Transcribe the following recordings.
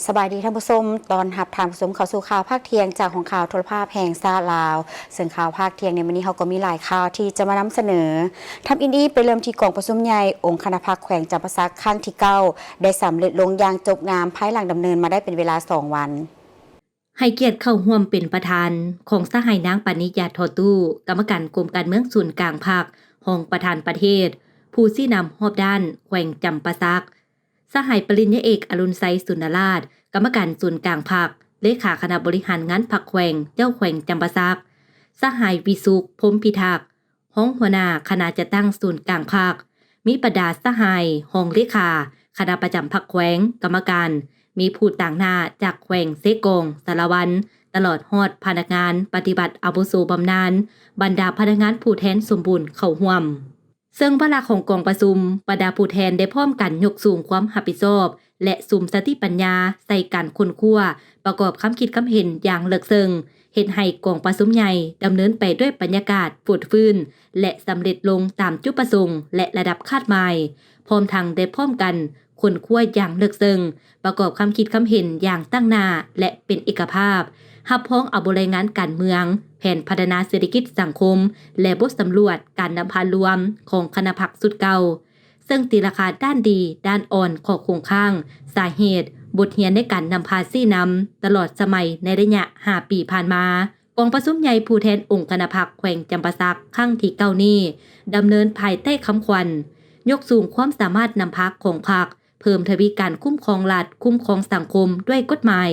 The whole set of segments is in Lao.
ສະບາຍດີທ່ານຜູ້ຊົມ, ຕ້ອນຮັບທ່ານຜູ້ຊົມເຂົ້າສູ່ຂ່າວພາກທ່ຽງຈາກຫ້ອງຂ່າວໂທລະພາບແຫ່ງຊາດລາວ. ເຊິ່ງຂ່າວພາກທ່ຽງໃນມື້ນີ້ເຮົາກໍມີຫຼາຍຂ່າວທີ່ຈະມານຳສະເໜີ. ທຳອິດນີ້ໄປເລີ່ມທີ່ກອງປະຊຸມໃຫຍ່ອົງຄະນະພັກແຂວງຈຳປາສັກຄັ້ງທີເກົ້າ ໄດ້ສຳເລັດລົງຢ່າງຈົບງາມ ພາຍຫຼັງດຳເນີນມາໄດ້ເປັນເວລາສອງວັນ. ໃຫ້ກຽດເຂົ້າຮ່ວມເປັນປະທານຂອງສະຫາຍນາງ ປານິ ຢາທໍ່ຕູ້ ກຳມະການກົມການເມືອງສູນກາງພັກ, ຮອງປະທານປະເທດ, ຜູ້ຊີ້ນຳຮອບດ້ານແຂວງຈຳປາສັກ, ສະຫາຍປະລິນຍາເອກ ອະລຸນໄຊ ສຸນນະລາດ ກຳມະການສູນກາງພັກ, ເລຂາຄະນະບໍລິຫານງານພັກແຂວງ, ເຈົ້າແຂວງຈຳປາສັກ, ສະຫາຍ ວິສຸກ ພົມພິທັກ ຮອງຫົວໜ້າຄະນະຈັດຕັ້ງສູນກາງພັກ, ມີບັນດາສະຫາຍຮອງເລຂາຄະນະປະຈຳພັກແຂວງ, ກຳມະການ, ມີຜູ້ຕາງໜ້າຈາກແຂວງເຊກອງ, ສາລະວັນ, ຕະຫຼອດຮອດພະນັກງານປະຕິບັດອາວຸໂສບຳນານ, ບັນດາພະນັກງານຜູ້ແທນສົມບູນເຂົ້າຮ່ວມ. ເຊິ່ງວາລະຂອງກອງປະຊຸມ, ບັນດາຜູ້ແທນໄດ້ພ້ອມກັນຍົກສູງຄວາມຮັບຜິດຊອບ ແລະ ສຸມສະຕິປັນຍາໃສ່ການຄົ້ນຄວ້າ, ປະກອບຄຳຄິດຄຳເຫັນຢ່າງເລິກເຊິ່ງ, ເຮັດໃຫ້ກອງປະຊຸມໃຫຍ່ດຳເນີນໄປດ້ວຍບັນຍາກາດຟົດຟື້ນ ແລະ ສຳເລັດລົງຕາມຈຸດປະສົງ ແລະ ລະດັບຄາດໝາຍ, ພ້ອມທັງໄດ້ພ້ອມກັນຄົ້ນຄວ້າຢ່າງເລິກເຊິ່ງ, ປະກອບຄຳຄິດຄຳເຫັນຢ່າງຕັ້ງໜ້າ ແລະ ເປັນເອກະພາບ, ຮັບຮອງເອົາບົດລາຍງານການເມືອງ, ແຜນພັດທະນາເສດຖະກິດສັງຄົມ ແລະ ບົດສຳຫຼວດການນຳພາລວມຂອງຄະນະພັກຊຸດເກົ່າ. ເຊິ່ງຕີລາຄາດ້ານດີ, ດ້ານອ່ອນ, ຂໍ້ຄົງຄ້າງ, ສາເຫດ, ບົດຮຽນໃນການນຳພາຊີ້ນຳຕະຫຼອດສະໄໝໃນໄລຍະຫ້າປີຜ່ານມາ. ກອງປະຊຸມໃຫຍ່ຜູ້ແທນອົງຄະນະພັກແຂວງຈຳປາສັກຄັ້ງທີເກົ້ານີ້ ດຳເນີນພາຍໃຕ້ຄຳຂວັນ ຍົກສູງຄວາມສາມາດນຳພາຂອງພັກ, ເພີ່ມທະວີການຄຸ້ມຄອງລັດ, ຄຸ້ມຄອງສັງຄົມດ້ວຍກົດໝາຍ,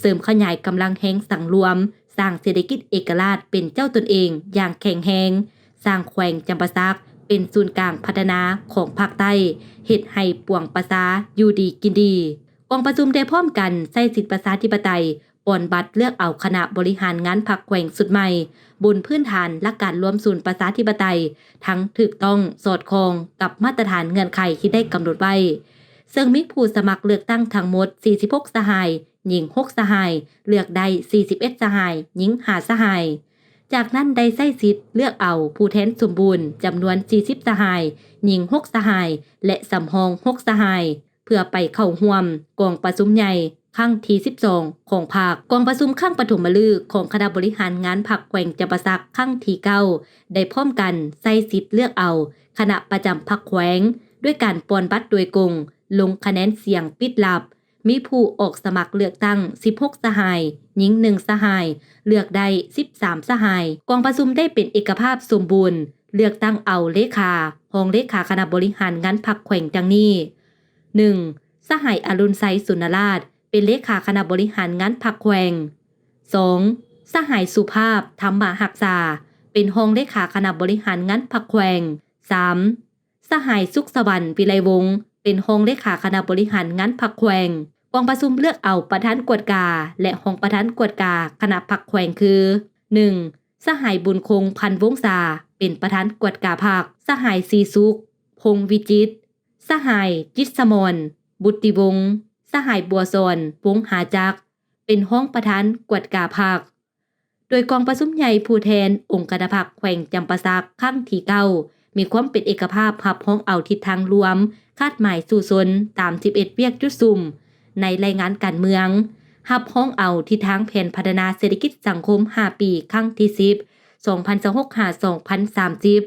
ເສີມຂະຫຍາຍກຳລັງແຮງສັງລວມ, ສ້າງເສດຖະກິດເອກະລາດເປັນເຈົ້າຕົນເອງຢ່າງແຂງແຮງ, ສ້າງແຂວງຈຳປາສັກເປັນສູນກາງພັດທະນາຂອງພາກໃຕ້, ເຮັດໃຫ້ປວງປະຊາຢູ່ດີກິນດີ. ກອງປະຊຸມໄດ້ພ້ອມກັນໃຊ້ສິດປະຊາທິປະໄຕ ປ່ອນບັດເລືອກເອົາຄະນະບໍລິຫານງານພັກແຂວງຊຸດໃໝ່, ບົນພື້ນຖານຫຼັກການລວມສູນປະຊາທິປະໄຕ, ທັງຖືກຕ້ອງສອດຄ່ອງກັບມາດຕະຖານເງື່ອນໄຂທີ່ໄດ້ກຳນົດໄວ້. ເຊິ່ງມີຜູ້ສະໝັກເລືອກຕັ້ງທັງໝົດສີ່ສິບຫົກສະຫາຍ, ຍິງຫົກສະຫາຍ, ເລືອກໄດ້ສີ່ສິບເອັດສະຫາຍ, ຍິງຫ້າສະຫາຍ. ຈາກນັ້ນໄດ້ໃຊ້ສິດເລືອກເອົາຜູ້ແທນສົມບູນຈຳນວນສີ່ສິບສະຫາຍ, ຍິງຫົກສະຫາຍ ແລະ ສຳຮອງຫົກສະຫາຍ ເພື່ອໄປເຂົ້າຮ່ວມກອງປະຊຸມໃຫຍ່ຄັ້ງທີສິບສອງຂອງພັກ. ກອງປະຊຸມຄັ້ງປະຖົມມະລຶກຂອງຄະນະບໍລິຫານງານພັກແຂວງຈຳປາສັກຄັ້ງທີເກົ້າ ໄດ້ພ້ອມກັນໃຊ້ສິດເລືອກເອົາຄະນະປະຈຳພັກແຂວງ ດ້ວຍການປ່ອນບັດໂດຍກົງ, ລົງຄະແນນສຽງປິດລັບ, ມີຜູ້ອອກສະໝັກເລືອກຕັ້ງສິບຫົກສະຫາຍ, ຍິງໜຶ່ງສະຫາຍ, ເລືອກໄດ້ສິບສາມສະຫາຍ. ກອງປະຊຸມໄດ້ເປັນເອກະພາບສົມບູນ, ເລືອກຕັ້ງເອົາເລຂາ, ຮອງເລຂາຄະນະບໍລິຫານງານພັກແຂວງດັ່ງນີ້: ໜຶ່ງ ສະຫາຍ ອະລຸນໄຊ ສຸນນະລາດ ເປັນເລຂາຄະນະບໍລິຫານງານພັກແຂວງ. ສອງ ສະຫາຍ ສຸພາບ ທຳມະຮັກສາ ເປັນຮອງເລຂາຄະນະບໍລິຫານງານພັກແຂວງ. ສາມ ສະຫາຍ ສຸກສະຫວັນ ວິໄລວົງ ເປັນຮອງເລຂາຄະນະບໍລິຫານງານພັກແຂວງ. ກອງປະຊຸມເລືອກເອົາປະທານກວດກາ ແລະ ຮອງປະທານກວດກາຄະນະພັກແຂວງຄື: ໜຶ່ງ ສະຫາຍ ບຸນຄົງ ພັນວົງສາ ເປັນປະທານກວດກາພັກ, ສະຫາຍ ສີສຸກ ພົງວິຈິດ, ສະຫາຍ ຈິດສະໝອນ ບຸດຕິວົງ, ສະຫາຍ ບົວສອນ ວົງຫາຈັກ ເປັນຮອງປະທານກວດກາພັກ. ໂດຍກອງປະຊຸມໃຫຍ່ຜູ້ແທນອົງຄະນະພັກແຂວງຈຳປາສັກຄັ້ງທີເກົ້າ ມີຄວາມເປັນເອກະພາບຮັບຮອງເອົາທິດທາງລວມຄາດໝາຍສູ້ຊົນຕາມສິບເອັດວຽກຈຸດສຸມໃນລາຍງານການເມືອງ, ຮັບຮອງເອົາທິດທາງແຜນພັດທະນາເສດຖະກິດສັງຄົມຫ້າປີຄັ້ງທີສິບ ສອງພັນຊາວຫົກ ຫາ ສອງພັນສາມສິບ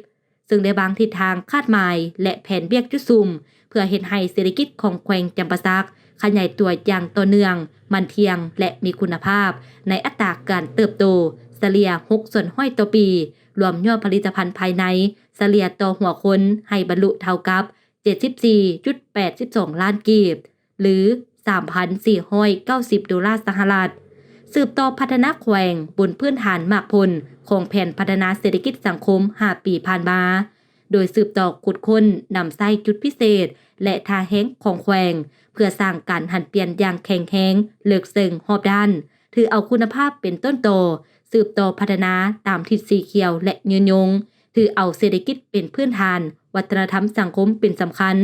ເຊິ່ງໄດ້ວາງທິດທາງຄາດໝາຍ ແລະ ແຜນວຽກຈຸດສຸມ ເພື່ອເຮັດໃຫ້ເສດຖະກິດຂອງແຂວງຈຳປາສັກຂະຫຍາຍຕົວຢ່າງຕໍ່ເນື່ອງ, ໝັ້ນທ່ຽງ ແລະ ມີຄຸນນະພາບ ໃນອັດຕາການເຕີບໂຕສະເລ່ຍຫົກສ່ວນຮ້ອຍຕໍ່ປີ, ລວມຍອດຜະລິດຕະພັນພາຍໃນສະເລ່ຍຕໍ່ຫົວຄົນໃຫ້ບັນລຸເທົ່າກັບເຈັດສິບສີ່ຈຸດແປດສິບສອງລ້ານກີບ ຫຼື ສາມພັນສີ່ຮ້ອຍເກົ້າສິບໂດລາສະຫະລັດ, ສືບຕໍ່ພັດທະນາແຂວງບົນພື້ນຖານໝາກຜົນຂອງແຜນພັດທະນາເສດຖະກິດສັງຄົມຫ້າປີຜ່ານມາ, ໂດຍສືບຕໍ່ຂຸດຄົ້ນນຳໃຊ້ຈຸດພິເສດ ແລະ ທ່າແຮງຂອງແຂວງ ເພື່ອສ້າງການຫັນປ່ຽນຢ່າງແຂງແຮງ, ເລິກເຊິ່ງ, ຮອບດ້ານ, ຖືເອົາຄຸນນະພາບເປັນຕົ້ນຕໍ, ສືບຕໍ່ພັດທະນາຕາມທິດສີຂຽວ ແລະ ຍືນຍົງ, ຖືເອົາເສດຖະກິດເປັນພື້ນຖານ, ວັດທະນະທຳສັງຄົມເປັນສຳຄັນ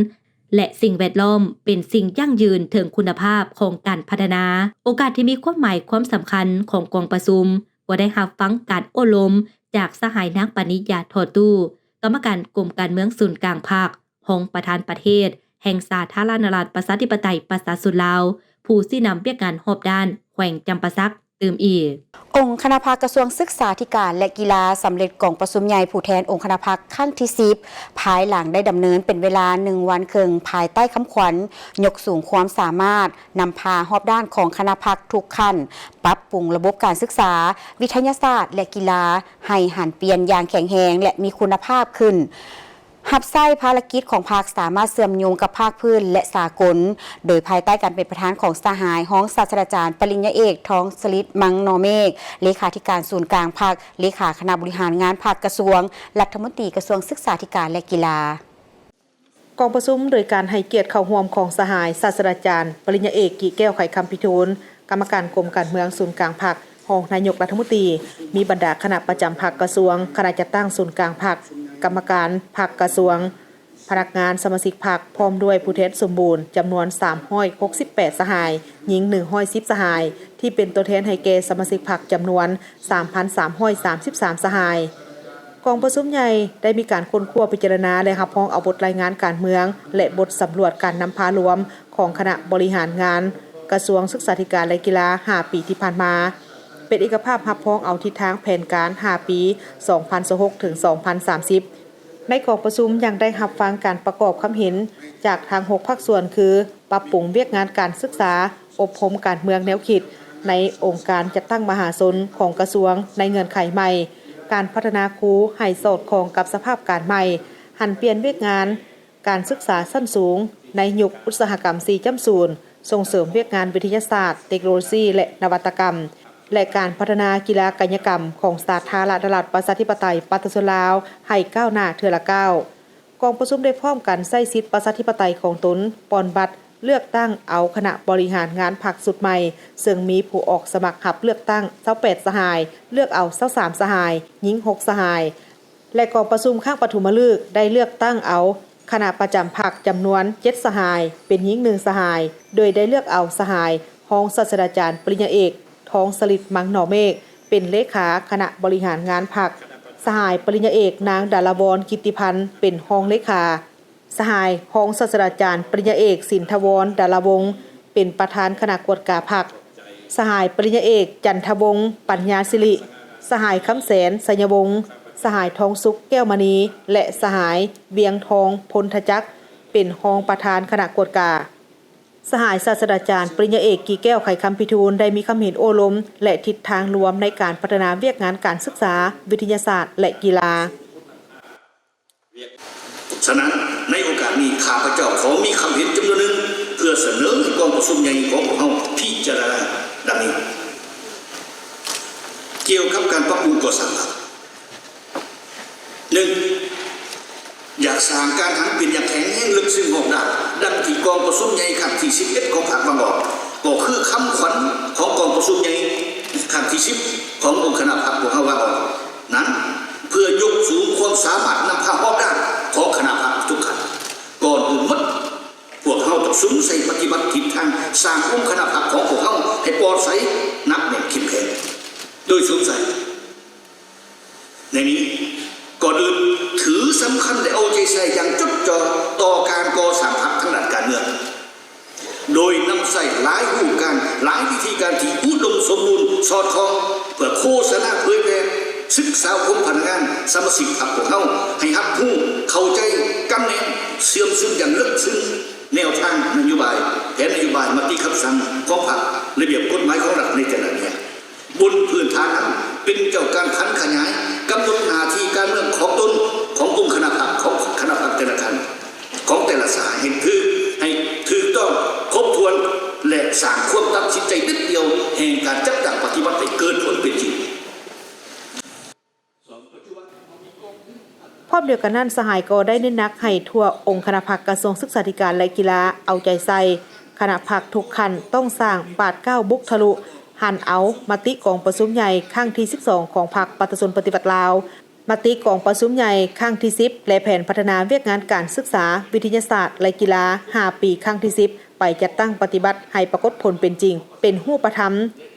ແລະ ສິ່ງແວດລ້ອມເປັນສິ່ງຢັ້ງຢືນເຖິງຄຸນນະພາບຂອງການພັດທະນາ. ໂອກາດທີ່ມີຄວາມໝາຍຄວາມສຳຄັນຂອງກອງປະຊຸມ ກໍໄດ້ຮັບຟັງການໂອ້ລົມຈາກສະຫາຍນາງ ປານິ ຢາທໍ່ຕູ້ ກຳມະການກົມການເມືອງສູນກາງພັກ, ຮອງປະທານປະເທດແຫ່ງສາທາລະນະລັດ ປະຊາທິປະໄຕ ປະຊາຊົນລາວ ຜູ້ຊີ້ນຳວຽກງານຮອບດ້ານແຂວງຈຳປາສັກຕື່ມອີກ. ອົງຄະນະພັກກະຊວງສຶກສາທິການ ແລະ ກິລາ ສຳເລັດກອງປະຊຸມໃຫຍ່ຜູ້ແທນອົງຄະນະພັກຄັ້ງທີສິບ ພາຍຫຼັງໄດ້ດຳເນີນເປັນເວລາໜຶ່ງວັນເຄິ່ງ ພາຍໃຕ້ຄຳຂວັນ ຍົກສູງຄວາມສາມາດນຳພາຮອບດ້ານຂອງຄະນະພັກທຸກຂັ້ນ, ປັບປຸງລະບົບການສຶກສາ, ວິທະຍາສາດ ແລະ ກິລາ ໃຫ້ຫັນປ່ຽນຢ່າງແຂງແຮງ ແລະ ມີຄຸນນະພາບຂຶ້ນ. ຮັບໃຊ້ພາລະກິດຂອງພັກສາມາດເຊື່ອມໂຍງກັບພາກພື້ນ ແລະ ສາກົນ, ໂດຍພາຍໃຕ້ການເປັນປະທານຂອງສະຫາຍຮອງສາດສະດາຈານປະລິນຍາເອກ ທອງສະລິດ ມັງນໍເມກ ເລຂາທິການສູນກາງພັກ, ເລຂາຄະນະບໍລິຫານງານພັກກະຊວງ, ລັດຖະມົນຕີກະຊວງສຶກສາທິການ ແລະ ກິລາ. ກອງປະຊຸມໂດຍການໃຫ້ກຽດເຂົ້າຮ່ວມຂອງສະຫາຍສາດສະດາຈານປະລິນຍາເອກ ກິແກ້ວ ໄຂຄຳພິທູນ ກຳມະການກົມການເມືອງສູນກາງພັກ, ຮອງນາຍົກລັດຖະມົນຕີ, ມີບັນດາຄະນະປະຈຳພັກກະຊວງ, ຄະນະຈັດຕັ້ງສູນກາງພັກ, ກຳມະການພັກກະຊວງ, ພະນັກງານສະມາຊິກພັກ ພ້ອມດ້ວຍຜູ້ແທນສົມບູນຈຳນວນສາມຮ້ອຍຫົກສິບແປດສະຫາຍ, ຍິງໜຶ່ງຮ້ອຍສິບສະຫາຍ, ທີ່ເປັນຕົວແທນໃຫ້ແກ່ສະມາຊິກພັກຈຳນວນສາມພັນສາມຮ້ອຍສາມສິບສາມສະຫາຍ. ກອງປະຊຸມໃຫຍ່ໄດ້ມີການຄົ້ນຄວ້າພິຈາລະນາ ແລະ ຮັບຮອງເອົາບົດລາຍງານການເມືອງ ແລະ ບົດສຳຫຼວດການນຳພາລວມຂອງຄະນະບໍລິຫານງານກະຊວງສຶກສາທິການ ແລະ ກິລາ ຫ້າປີທີ່ຜ່ານມາ, ເປັນເອກະພາບຮັບຮອງເອົາທິດທາງແຜນການຫ້າປີ ສອງພັນຊາວຫົກ ເຖິງ ສອງພັນສາມສິບ. ໃນກອງປະຊຸມຍັງໄດ້ຮັບຟັງການປະກອບຄຳເຫັນຈາກທັງຫົກພາກສ່ວນ ຄື ປັບປຸງວຽກງານການສຶກສາ, ອົບຮົມການເມືອງແນວຄິດໃນອົງການຈັດຕັ້ງມະຫາຊົນຂອງກະຊວງໃນເງື່ອນໄຂໃໝ່, ການພັດທະນາຄູໃຫ້ສອດຄ່ອງກັບສະພາບການໃໝ່, ຫັນປ່ຽນວຽກງານການສຶກສາຊັ້ນສູງໃນຍຸກອຸດສາຫະກຳສີ່ຈ້ຳສູນ, ສົ່ງເສີມວຽກງານວິທະຍາສາດ, ເຕັກໂນໂລຊີ ແລະ ນະວັດຕະກຳ ແລະ ການພັດທະນາກິລາກາຍະກຳຂອງສາທາລະນະລັດ ປະຊາທິປະໄຕ ປະຊາຊົນລາວ ໃຫ້ກ້າວໜ້າເທື່ອລະກ້າວ. ກອງປະຊຸມໄດ້ພ້ອມກັນໃຊ້ສິດປະຊາທິປະໄຕຂອງຕົນ, ປ່ອນບັດເລືອກຕັ້ງເອົາຄະນະບໍລິຫານງານພັກຊຸດໃໝ່, ເຊິ່ງມີຜູ້ອອກສະໝັກຮັບເລືອກຕັ້ງຊາວແປດສະຫາຍ, ເລືອກເອົາຊາວສາມສະຫາຍ, ຍິງຫົກສະຫາຍ ແລະ ກອງປະຊຸມຄັ້ງປະຖົມມະລຶກໄດ້ເລືອກຕັ້ງເອົາຄະນະປະຈຳພັກຈຳນວນເຈັດສະຫາຍ, ເປັນຍິງໜຶ່ງສະຫາຍ, ໂດຍໄດ້ເລືອກເອົາສະຫາຍຮອງສາດສະດາຈານປະລິນຍາເອກ ທອງສະລິດ ມັງນໍເມກ ເປັນເລຂາຄະນະບໍລິຫານງານພັກ, ສະຫາຍປະລິນຍາເອກ ນາງ ດາລາວອນ ກິດຕິພັນ ເປັນຮອງເລຂາ, ສະຫາຍຮອງສາດສະດາຈານປະລິນຍາເອກ ສິນທະວອນ ດາລາວົງ ເປັນປະທານຄະນະກວດກາພັກ, ສະຫາຍປະລິນຍາເອກ ຈັນທະວົງ ປັນຍາສິລິ, ສະຫາຍ ຄຳແສນ ໄຊຍະວົງ, ສະຫາຍ ທອງສຸກ ແກ້ວມະນີ ແລະ ສະຫາຍ ວຽງທອງ ພົນທະຈັກ ເປັນຮອງປະທານຄະນະກວດກາ. ສະຫາຍສາດສະດາຈານປະລິນຍາເອກ ກີແກ້ວ ໄຂຄຳພິທູນ ໄດ້ມີຄຳເຫັນໂອ້ລົມ ແລະ ທິດທາງລວມໃນການພັດທະນາວຽກງານການສຶກສາ, ວິທະຍາສາດ ແລະ ກິລາ. ສະນັ້ນ, ໃນໂອກາດນີ້, ຂ້າພະເຈົ້າຂໍມີຄຳເຫັນຈຳນວນໜຶ່ງ ເພື່ອສະເໜີໃຫ້ກອງປະຊຸມໃຫຍ່ຂອງພວກເຮົາພິຈາລະນາ ດັ່ງນີ້. ກ່ຽວກັບການປັບປຸງກໍ່ສ້າງພັກ. ໜຶ່ງ, ຢາກສ້າງການຫັນປ່ຽນຢ່າງແຂງແຮງເລິກເຊິ່ງຮອບດ້ານ, ດັ່ງທີ່ກອງປະຊຸມໃຫຍ່ຄັ້ງທີສິບເອັດຂອງພັກວາງອອກ, ກໍຄືຄຳຂວັນຂອງກອງປະຊຸມໃຫຍ່ຄັ້ງທີສິບຂອງອົງຄະນະພັກພວກເຮົາວາງອອກນັ້ນ, ເພື່ອຍົກສູງຄວາມສາມາດນຳພາຮອບດ້ານຂອງຄະນະພັກທຸກຂັ້ນ. ກ່ອນອື່ນໝົດ, ພວກເຮົາຕ້ອງສຸມໃສ່ປະຕິບັດທິດທາງສ້າງອົງຄະນະພັກຂອງພວກເຮົາໃຫ້ປອດໃສ, ໜັກແໜ້ນ, ເຂັ້ມແຂງ ໂດຍສຸມໃສ່ ໃນນີ້, ກ່ອນອື່ນ, ຖືສຳຄັນ ແລະ ເອົາໃຈໃສ່ຢ່າງຈົດຈ່ອງຕໍ່ການກໍ່ສ້າງພັກທາງດ້ານການເມືອງ, ໂດຍນຳໃຊ້ຫຼາຍຮູບການ, ຫຼາຍວິທີການທີ່ອຸດົມສົມບູນ, ສອດຄ່ອງ, ເພື່ອໂຄສະນາເຜີຍແຜ່, ສຶກສາອົບຮົມພະນັກງານ, ສະມາຊິກພັກພວກເຮົາ ໃຫ້ຮັບຮູ້, ເຂົ້າໃຈ, ກຳແໜ້ນ, ເຊື່ອມຊຶມຢ່າງເລິກເຊິ່ງແນວທາງນະໂຍບາຍ, ແຜນນະໂຍບາຍ, ມະຕິຄຳສັ່ງຂອງພັກ, ລະບຽບກົດໝາຍຂອງລັດໃນແຕ່ລະເລື່ອງ. ບົນພື້ນຖານນັ້ນ, ເປັນເຈົ້າການຜັນຂະຫຍາຍ, ກຳນົດໜ້າທີ່ການເມືອງຂອງຕົນ, ຂອງອົງຄະນະພັກ, ຂອງຄະນະພັກແຕ່ລະຂັ້ນ, ຂອງແຕ່ລະສາຍ ໃຫ້ຖືກ, ໃຫ້ຖືກຕ້ອງ, ຄົບຖ້ວນ ແລະ ສ້າງຄວາມຕັດສິນໃຈເດັດດ່ຽວແຫ່ງການຈັດຕັ້ງປະຕິບັດໃຫ້ເກີດຜົນເປັນຈິງ. ພ້ອມດຽວກັນນັ້ນ, ສະຫາຍກໍໄດ້ເນັ້ນໜັກໃຫ້ທົ່ວອົງຄະນະພັກກະຊວງສຶກສາທິການ ແລະ ກິລາ ເອົາໃຈໃສ່, ຄະນະພັກທຸກຂັ້ນຕ້ອງສ້າງບາດກ້າວບຸກທະລຸ, ຫັນເອົາມະຕິກອງປະຊຸມໃຫຍ່ຄັ້ງທີສິບສອງຂອງພັກປະຊາຊົນປະຕິວັດລາວ, ມະຕິກອງປະຊຸມໃຫຍ່ຄັ້ງທີສິບ ແລະ ແຜນພັດທະນາວຽກງານການສຶກສາ, ວິທະຍາສາດ ແລະ ກິລາ ຫ້າປີຄັ້ງທີສິບ ໄປຈັດຕັ້ງປະຕິບັດໃຫ້ປາກົດຜົນເປັນຈິງ, ເປັນຮູບປະທຳ,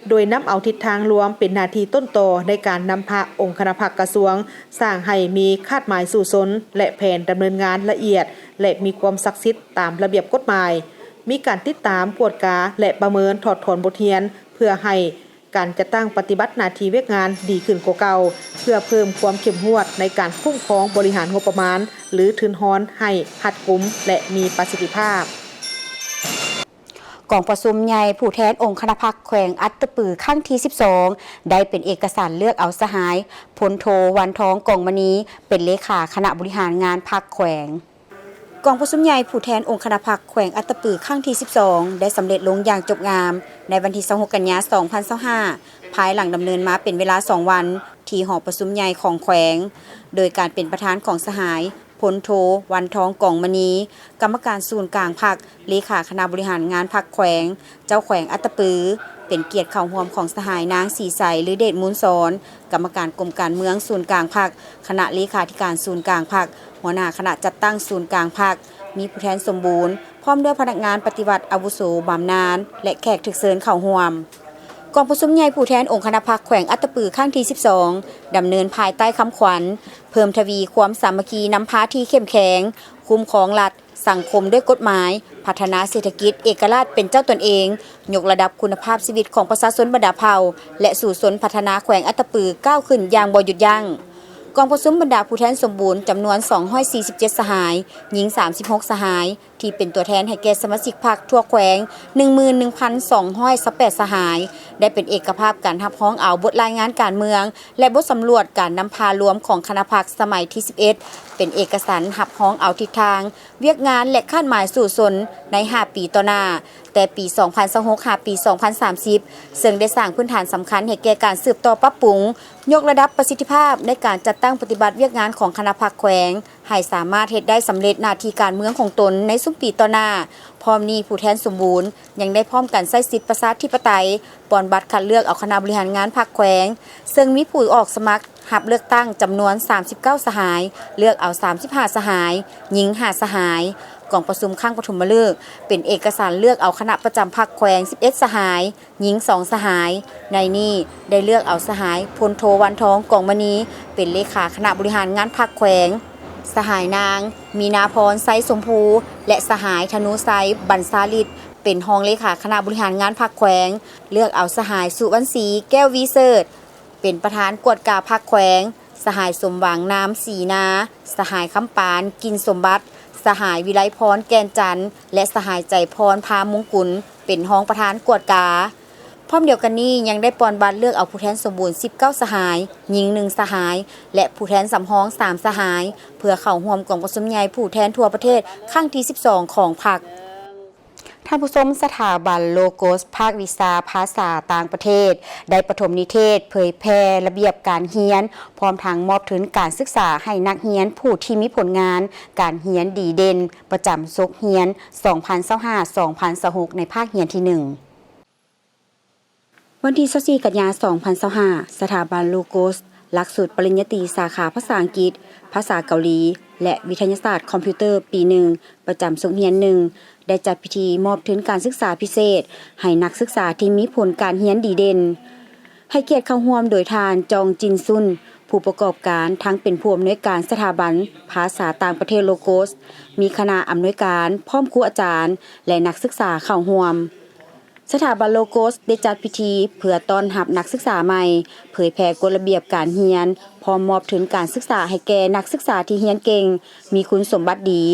ໂດຍນຳເອົາທິດທາງລວມເປັນໜ້າທີ່ຕົ້ນຕໍໃນການນຳພາອົງຄະນະພັກກະຊວງ, ສ້າງໃຫ້ມີຄາດໝາຍສູ້ຊົນ ແລະ ແຜນດຳເນີນງານລະອຽດ ແລະ ມີຄວາມສັກສິດຕາມລະບຽບກົດໝາຍ. ມີການຕິດຕາມ, ກວດກາ ແລະ ປະເມີນຖອດຖອນບົດຮຽນ ເພື່ອໃຫ້ການຈັດຕັ້ງປະຕິບັດໜ້າທີ່ວຽກງານດີຂຶ້ນກວ່າເກົ່າ, ເພື່ອເພີ່ມຄວາມເຂັ້ມງວດໃນການຄຸ້ມຄອງບໍລິຫານງົບປະມານ ຫຼື ທຶນຮອນໃຫ້ຮັດກຸມ ແລະ ມີປະສິດທິພາບ. ກອງປະຊຸມໃຫຍ່ຜູ້ແທນອົງຄະນະພັກແຂວງອັດຕະປືຄັ້ງທີສິບສອງ ໄດ້ເປັນເອກະສານເລືອກເອົາສະຫາຍ ພົນໂທ ວັນທອງ ກອງມະນີ ເປັນເລຂາຄະນະບໍລິຫານງານພັກແຂວງ. ກອງປະຊຸມໃຫຍ່ຜູ້ແທນອົງຄະນະພັກແຂວງອັດຕະປືຄັ້ງທີສິບສອງ ໄດ້ສຳເລັດລົງຢ່າງຈົບງາມ ໃນວັນທີຊາວຫົກ ກັນຍາ ສອງພັນຊາວຫ້າ ພາຍຫຼັງດຳເນີນມາເປັນເວລາສອງວັນ ທີ່ຫໍປະຊຸມໃຫຍ່ຂອງແຂວງ ໂດຍການເປັນປະທານຂອງສະຫາຍ ພົນໂທ ວັນທອງ ກອງມະນີ ກຳມະການສູນກາງພັກ, ເລຂາຄະນະບໍລິຫານງານພັກແຂວງ, ເຈົ້າແຂວງອັດຕະປື, ເປັນກຽດເຂົ້າຮ່ວມຂອງສະຫາຍນາງ ສີໃສ ລືເດດມູນສອນ ກຳມະການກົມການເມືອງສູນກາງພັກ, ຄະນະເລຂາທິການສູນກາງພັກ, ຫົວໜ້າຄະນະຈັດຕັ້ງສູນກາງພັກ, ມີຜູ້ແທນສົມບູນ ພ້ອມດ້ວຍພະນັກງານປະຕິບັດອາວຸໂສບຳນານ ແລະ ແຂກຖືກເຊີນເຂົ້າຮ່ວມ. ກອງປະຊຸມໃຫຍ່ຜູ້ແທນອົງຄະນະພັກແຂວງອັດຕະປືຄັ້ງທີສິບສອງ ດຳເນີນພາຍໃຕ້ຄຳຂວັນ ເພີ່ມທະວີຄວາມສາມັກຄີນຳພາທີ່ເຂັ້ມແຂງ, ຄຸ້ມຄອງລັດ, ສັງຄົມດ້ວຍກົດໝາຍ, ພັດທະນາເສດຖະກິດເອກະລາດເປັນເຈົ້າຕົນເອງ, ຍົກລະດັບຄຸນນະພາບຊີວິດຂອງປະຊາຊົນບັນດາເຜົ່າ ແລະ ສູ້ຊົນພັດທະນາແຂວງອັດຕະປືກ້າວຂຶ້ນຢ່າງບໍ່ຢຸດຢັ້ງ. ກອງປະຊຸມບັນດາຜູ້ແທນສົມບູນຈຳນວນສອງຮ້ອຍສີ່ສິບເຈັດສະຫາຍ, ຍິງສາມສິບຫົກສະຫາຍ, ທີ່ເປັນຕົວແທນໃຫ້ແກ່ສະມາຊິກພັກທົ່ວແຂວງ ໜຶ່ງໝື່ນໜຶ່ງພັນສອງຮ້ອຍຊາວແປດສະຫາຍ ໄດ້ເປັນເອກະພາບກັນຮັບຮອງເອົາບົດລາຍງານການເມືອງ ແລະ ບົດສຳຫຼວດການນຳພາລວມຂອງຄະນະພັກສະໄໝທີສິບເອັດ ເປັນເອກະສັນຮັບຮອງເອົາທິດທາງວຽກງານ ແລະ ຄາດໝາຍສູ້ຊົນໃນຫ້າປີຕໍ່ໜ້າ, ແຕ່ປີສອງພັນຊາວຫົກ ຫາປີສອງພັນສາມສິບ ເຊິ່ງໄດ້ສ້າງພື້ນຖານສຳຄັນໃຫ້ແກ່ການສືບຕໍ່ປັບປຸງ, ຍົກລະດັບປະສິດທິພາບໃນການຈັດຕັ້ງປະຕິບັດວຽກງານຂອງຄະນະພັກແຂວງ ໃຫ້ສາມາດເຮັດໄດ້ສຳເລັດໜ້າທີ່ການເມືອງຂອງຕົນໃນຊຸມປີຕໍ່ໜ້າ. ພ້ອມນີ້ຜູ້ແທນສົມບູນຍັງໄດ້ພ້ອມກັນໃຊ້ສິດປະຊາທິປະໄຕ ປ່ອນບັດຄັດເລືອກເອົາຄະນະບໍລິຫານງານພັກແຂວງ, ເຊິ່ງມີຜູ້ອອກສະໝັກຮັບເລືອກຕັ້ງຈຳນວນສາມສິບເກົ້າສະຫາຍ, ເລືອກເອົາສາມສິບຫ້າສະຫາຍ, ຍິງຫ້າສະຫາຍ. ກອງປະຊຸມຄັ້ງປະຖົມມະເລີກ ເປັນເອກະສານເລືອກເອົາຄະນະປະຈຳພັກແຂວງສິບເອັດສະຫາຍ, ຍິງສອງສະຫາຍ. ໃນນີ້ໄດ້ເລືອກເອົາສະຫາຍ ພົນໂທ ວັນທອງ ກອງມະນີ ເປັນເລຂາຄະນະບໍລິຫານງານພັກແຂວງ, ສະຫາຍນາງ ມີນາພອນ ໄຊສົມພູ ແລະ ສະຫາຍ ທະນູໄຊ ບັນຊາລິດ ເປັນຮອງເລຂາຄະນະບໍລິຫານງານພັກແຂວງ, ເລືອກເອົາສະຫາຍ ສຸວັນສີ ແກ້ວວີເສີດ ເປັນປະທານກວດກາພັກແຂວງ, ສະຫາຍ ສົມຫວັງ ນາມສີນາ, ສະຫາຍ ຄຳປານ ກິ່ນສົມບັດ, ສະຫາຍ ວິໄລພອນ ແກ່ນຈັນ ແລະ ສະຫາຍ ໃຈພອນ ພາມຸງກຸນ ເປັນຮອງປະທານກວດກາ. ພ້ອມດຽວກັນນີ້ ຍັງໄດ້ປ່ອນບັດເລືອກເອົາຜູ້ແທນສົມບູນສິບເກົ້າສະຫາຍ, ຍິງໜຶ່ງສະຫາຍ ແລະ ຜູ້ແທນສຳຮອງສາມສະຫາຍ ເພື່ອເຂົ້າຮ່ວມກອງປະຊຸມໃຫຍ່ຜູ້ແທນທົ່ວປະເທດຄັ້ງທີສິບສອງຂອງພັກ. ທ່ານຜູ້ຊົມ, ສະຖາບັນໂລໂກສພາກວິຊາພາສາຕ່າງປະເທດ ໄດ້ປະຖົມນິເທດເຜີຍແຜ່ລະບຽບການຮຽນ, ພ້ອມທັງມອບທຶນການສຶກສາໃຫ້ນັກຮຽນຜູ້ທີ່ມີຜົນງານການຮຽນດີເດັ່ນ ປະຈຳສົກຮຽນສອງພັນຊາວຫ້າ ສອງພັນຊາວຫົກ ໃນພາກຮຽນທີໜຶ່ງ. ວັນທີຊາວສີ່ ກັນຍາ ສອງພັນຊາວຫ້າ, ສະຖາບັນໂລໂກສ ຫຼັກສູດປະລິນຍາຕີສາຂາພາສາອັງກິດ, ພາສາເກົາຫຼີ ແລະ ວິທະຍາສາດຄອມພິວເຕີ ປີໜຶ່ງ ປະຈຳສົກຮຽນໜຶ່ງ ໄດ້ຈັດພິທີມອບທຶນການສຶກສາພິເສດໃຫ້ນັກສຶກສາທີ່ມີຜົນການຮຽນດີເດັ່ນ. ໃຫ້ກຽດເຂົ້າຮ່ວມໂດຍທ່ານ ຈອງຈິນຊຸນ ຜູ້ປະກອບການ ທັງເປັນຜູ້ອຳນວຍການສະຖາບັນພາສາຕ່າງປະເທດໂລໂກສ, ມີຄະນະອຳນວຍການ ພ້ອມຄູອາຈານ ແລະ ນັກສຶກສາເຂົ້າຮ່ວມ. ສະຖາບັນໂລໂກສໄດ້ຈັດພິທີເພື່ອຕ້ອນຮັບນັກສຶກສາໃໝ່, ເຜີຍແຜ່ກົດລະບຽບການຮຽນ, ພ້ອມມອບທຶນການສຶກສາໃຫ້ແກ່ນັກສຶກສາທີ່ຮຽນເກັ່ງ, ມີຄຸນສົມບັດດີ,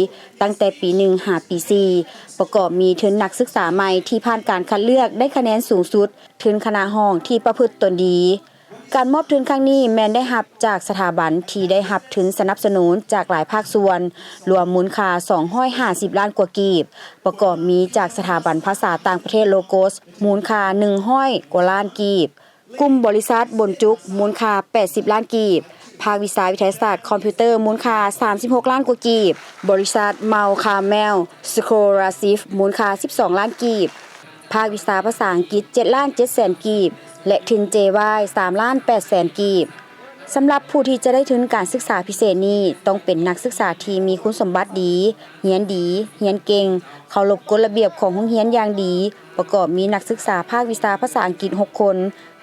ຕັ້ງແຕ່ປີໜຶ່ງຫາປີສີ່, ປະກອບມີທຶນນັກສຶກສາໃໝ່ທີ່ຜ່ານການຄັດເລືອກໄດ້ຄະແນນສູງສຸດ, ທຶນຄະນະຫ້ອງທີ່ປະພຶດຕົນດີ. ການມອບທຶນຄັ້ງນີ້ແມ່ນໄດ້ຮັບຈາກສະຖາບັນທີ່ໄດ້ຮັບທຶນສະໜັບສະໜູນຈາກຫຼາຍພາກສ່ວນ, ລວມມູນຄ່າສອງຮ້ອຍຫ້າສິບລ້ານກວ່າກີບ, ປະກອບມີຈາກສະຖາບັນພາສາຕ່າງປະເທດໂລໂກສ ມູນຄ່າໜຶ່ງຮ້ອຍກວ່າລ້ານກີບ, ກຸ່ມບໍລິສັດບົນຈຸກ ມູນຄ່າແປດສິບລ້ານກີບ, ພາກວິຊາວິທະຍາສາດຄອມພິວເຕີ ມູນຄ່າສາມສິບຫົກລ້ານກວ່າກີບ, ບໍລິສັດເມົາຄາແມວສະໂຄລາຊິບ ມູນຄ່າສິບສອງລ້ານກີບ, ພາກວິຊາພາສາອັງກິດເຈັດລ້ານເຈັດແສນກີບ ແລະ ທຶນເຈວາຍສາມລ້ານແປດແສນກີບ. ສຳລັບຜູ້ທີ່ຈະໄດ້ທຶນການສຶກສາພິເສດນີ້ ຕ້ອງເປັນນັກສຶກສາທີ່ມີຄຸນສົມບັດດີ, ຮຽນດີ, ຮຽນເກັ່ງ, ເຄົາລົບກົດລະບຽບຂອງໂຮງຮຽນຢ່າງດີ, ປະກອບມີນັກສຶກສາພາກວິຊາພາສາອັງກິດຫົກຄົນ,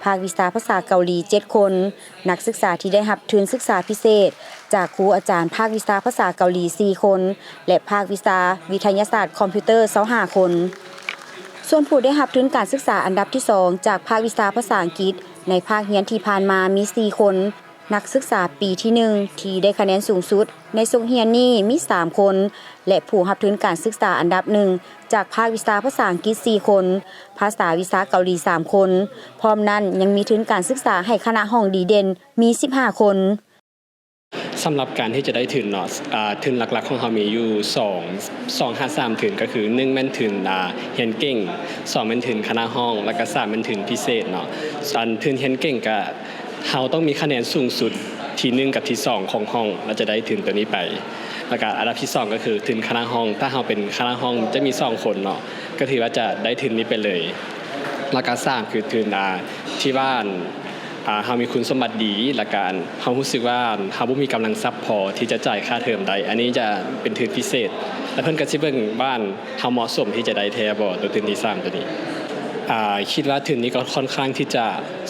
ພາກວິຊາພາສາເກົາຫຼີເຈັດຄົນ, ນັກສຶກສາທີ່ໄດ້ຮັບທຶນສຶກສາພິເສດຈາກຄູອາຈານພາກວິຊາພາສາເກົາຫຼີສີ່ຄົນ ແລະ ພາກວິຊາວິທະຍາສາດຄອມພິວເຕີຊາວຫ້າຄົນ. ສ່ວນຜູ້ໄດ້ຮັບທຶນການສຶກສາອັນດັບທີສອງຈາກພາກວິຊາພາສາອັງກິດໃນພາກຮຽນທີ່ຜ່ານມາມີສີ່ຄົນ, ນັກສຶກສາປີທີໜຶ່ງທີ່ໄດ້ຄະແນນສູງສຸດໃນສົກຮຽນນີ້ມີສາມຄົນ ແລະ ຜູ້ຮັບທຶນການສຶກສາອັນດັບໜຶ່ງຈາກພາກວິຊາພາສາອັງກິດສີ່ຄົນ, ພາສາວິຊາເກົາຫຼີສາມຄົນ. ພ້ອມນັ້ນຍັງມີທຶນການສຶກສາໃຫ້ຄະນະຫ້ອງດີເດັ່ນມີສິບຫ້າຄົນ. ສຳລັບການທີ່ຈະໄດ້ທຶນເນາະ ອາ ທຶນຫຼັກໆຂອງເຮົາມີຢູ່ສອງ ສອງຫາສາມທຶນ ກໍຄືໜຶ່ງແມ່ນທຶນ ອາ ຮຽນເກັ່ງ, ສອງແມ່ນທຶນຄະນະຫ້ອງ ແລ້ວກະສາມແມ່ນທຶນພິເສດເນາະ. ອັນທຶນຮຽນເກັ່ງກະ ເຮົາຕ້ອງມີຄະແນນສູງສຸດທີໜຶ່ງກັບທີສອງຂອງຫ້ອງ ແລ້ວຈະໄດ້ທຶນໂຕນີ້ໄປ. ແລ້ວກະອັນດັບທີສອງກໍຄືທຶນຄະນະຫ້ອງ, ຖ້າເຮົາເປັນຄະນະຫ້ອງຈະມີສອງຄົນເນາະ ກໍຖືວ່າຈະໄດ້ທຶນນີ້ໄປເລີຍ. ແລ້ວກະສາມຄືທຶນ ອາ ທີ່ວ່າ ອາ ເຮົາມີຄຸນສົມບັດດີ ແລ້ວກະເຮົາຮູ້ສຶກວ່າເຮົາບໍ່ມີກຳລັງຊັບພໍທີ່ຈະຈ່າຍຄ່າເທີມໄດ້ ອັນນີ້ຈະເປັນທຶນພິເສດ ແລ້ວເພິ່ນກະຊິເບິ່ງວ່າເຮົາເໝາະສົມທີ່ຈະໄດ້ແທ້ບໍ່ ໂຕທຶນທີສາມໂຕນີ້. ອາ ຄິດວ່າທຶນນີ້ກໍຄ່ອນຂ້າງທີ່ຈະ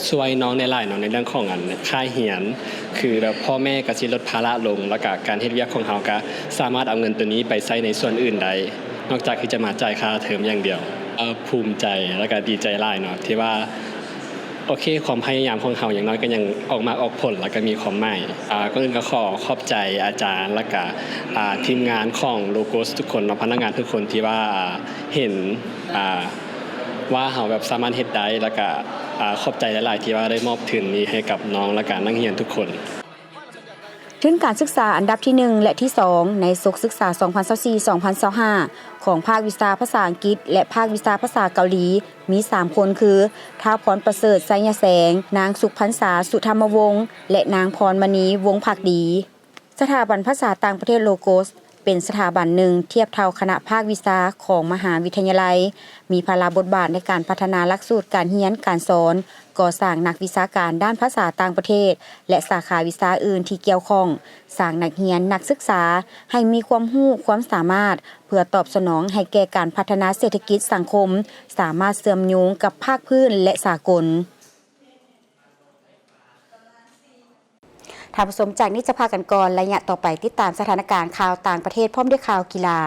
ຊ່ວຍນ້ອງໄດ້ຫຼາຍເນາະ ໃນເລື່ອງຂອງອັນຄ່າຮຽນ ຄືແບບພໍ່ແມ່ກະຊິລົດພາລະລົງ ແລ້ວກະການເຮັດວຽກຂອງເຮົາກະສາມາດເອົາເງິນໂຕນີ້ໄປໃຊ້ໃນສ່ວນອື່ນໄດ້ ນອກຈາກທີ່ຈະມາຈ່າຍຄ່າເທີມຢ່າງດຽວ. ເອີ ພູມໃຈ ແລ້ວກະດີໃຈຫຼາຍເນາະ ທີ່ວ່າ ໂອເຄ ຄວາມພະຍາຍາມຂອງເຮົາຢ່າງໜ້ອຍກໍຍັງອອກໝາກອອກຜົນ ແລ້ວກໍມີຄວາມໝາຍ. ອາ ກ່ອນອື່ນກໍຂໍຂອບໃຈອາຈານ ແລ້ວກະ ອາ ທີມງານຂອງ Logos ທຸກຄົນເນາະ ພະນັກງານທຸກຄົນທີ່ວ່າເຫັນ ອາ ວ່າເຮົາແບບສາມາດເຮັດໄດ້ ແລ້ວກະ ອາ ຂອບໃຈຫຼາຍໆ ທີ່ວ່າໄດ້ມອບທຶນນີ້ໃຫ້ກັບນ້ອງ ແລ້ວກະນັກຮຽນທຸກຄົນ. ທຶນການສຶກສາອັນດັບທີໜຶ່ງ ແລະ ທີສອງ ໃນສົກສຶກສາສອງພັນຊາວສີ່ ສອງພັນຊາວຫ້າ ຂອງພາກວິຊາພາສາອັງກິດ ແລະ ພາກວິຊາພາສາເກົາຫຼີ ມີສາມຄົນຄື ທ້າວ ພອນປະເສີດ ໄຊຍະແສງ, ນາງ ສຸກພັນສາ ສຸທຳມະວົງ ແລະ ນາງ ພອນມະນີ ວົງພັກດີ. ສະຖາບັນພາສາຕ່າງປະເທດ Logos ເປັນສະຖາບັນໜຶ່ງທຽບເທົ່າຄະນະພາກວິຊາຂອງມະຫາວິທະຍາໄລ, ມີພາລະບົດບາດໃນການພັດທະນາຫຼັກສູດການຮຽນການສອນ, ກໍ່ສ້າງນັກວິຊາການດ້ານພາສາຕ່າງປະເທດ ແລະ ສາຂາວິຊາອື່ນທີ່ກ່ຽວຂ້ອງ, ສ້າງນັກຮຽນນັກສຶກສາໃຫ້ມີຄວາມຮູ້ຄວາມສາມາດ ເພື່ອຕອບສະໜອງໃຫ້ແກ່ການພັດທະນາເສດຖະກິດສັງຄົມ ສາມາດເຊື່ອມໂຍງກັບພາກພື້ນ ແລະ ສາກົນ. ທ່ານຜູ້ຊົມ, ຈາກນີ້ຈະພາກັນກ່ອນ, ໄລຍະຕໍ່ໄປຕິດຕາມສະຖານະການຂ່າວຕ່າງປະເທດ ພ້ອມດ້ວຍຂ່າວກິລາ.